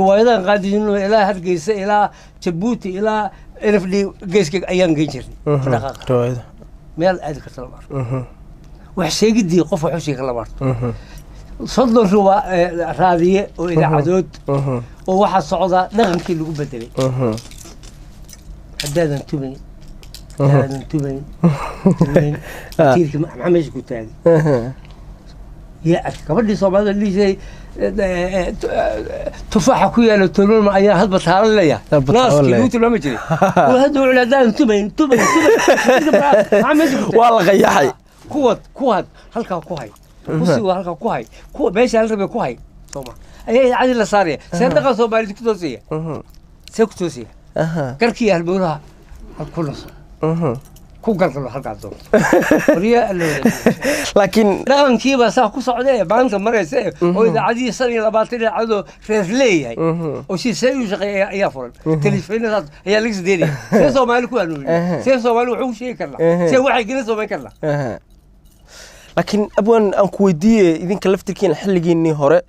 Riwaayadahan qaadijino ilaa Hargeysa, ilaa Jabuuti, ilaa NFD geeska ayaan geyn jirnay. Dhaqaaqa riwaayada meel aadi karta lama arko. Wax sheegidii qof wax u sheega lama arko. 30 riwaa raadiye oo idaacadood oo waxaa socdaa dhaqankii lagu bedelay. Haddaadan tumayn, haddaadan tumayn tumayn tiirka, maxaa meesha ku taagay? Yaa arka gabadhii Soomaalida dhihi jiray tufaaxa ku yaala tololma ayaa hadba taalo leeyahay. Hadba taalo naaskii leeyahay. Lagu tilmaami jiray oo hadda wuxuu haddaadan tumayn tumayn tumayn, maxaa meesha ku taagay? Waa la qayaxay. Kuwad kuwad halkaa ku hay, kusiwa halkaa ku hay, kuwa meesha la rabay ku hay sooma ayaa idaacadii la saaraya. See dhaqan Soomaalida ku toosaya? See ku toosaya? Garkii halbowlaha ha ku naso, ku galgalo halkaa doonto waryaa allooda. Laakiin dhaqankiibaa saa ku socdee maanta maraysa ee oo idaacadihii 25 idaacadoo reer leeyahay oo si see u shaqeeya ayaa furan, telefishinadaas ayaa laga sideynaya. See Soomaali ku hanuuniya? See Soomaali wax ugu sheegi karnaa? See waxay gelin samayn karnaa? Laakiin abwan, aan ku weydiiye, idinka laftirkiina xilligiinnii hore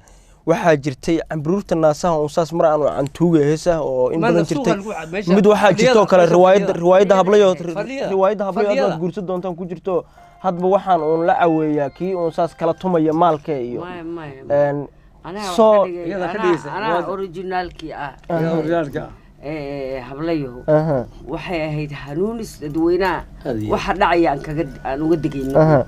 waxaa jirtay camburuurta naasaha uun saas mar aanu cantuuga heesah oo in Maanta badan suuqa jirtay. lagu meesha Mid waxaa jirtoo kale meesha riwaayadda fadhiyada. Riwaayadda hablayo Fadhiyada. Riwaayadda hablayo Fadhiyada. Haddaad guursan doontaan ku jirto hadba waxaan uun la caweeyaa kii uun saas kala tumaya maalka iyo Maya, maya. Soo- soo Iyada ka dhigaysa. Anaa Riwaayadda. Originaalkii ah Yaa horyaalka ah. ee hablayahu Aha. waxay ahayd hanuunis dadweynaha Hadiya. waxa dhacaya aan kaga aan uga degayno. Aha.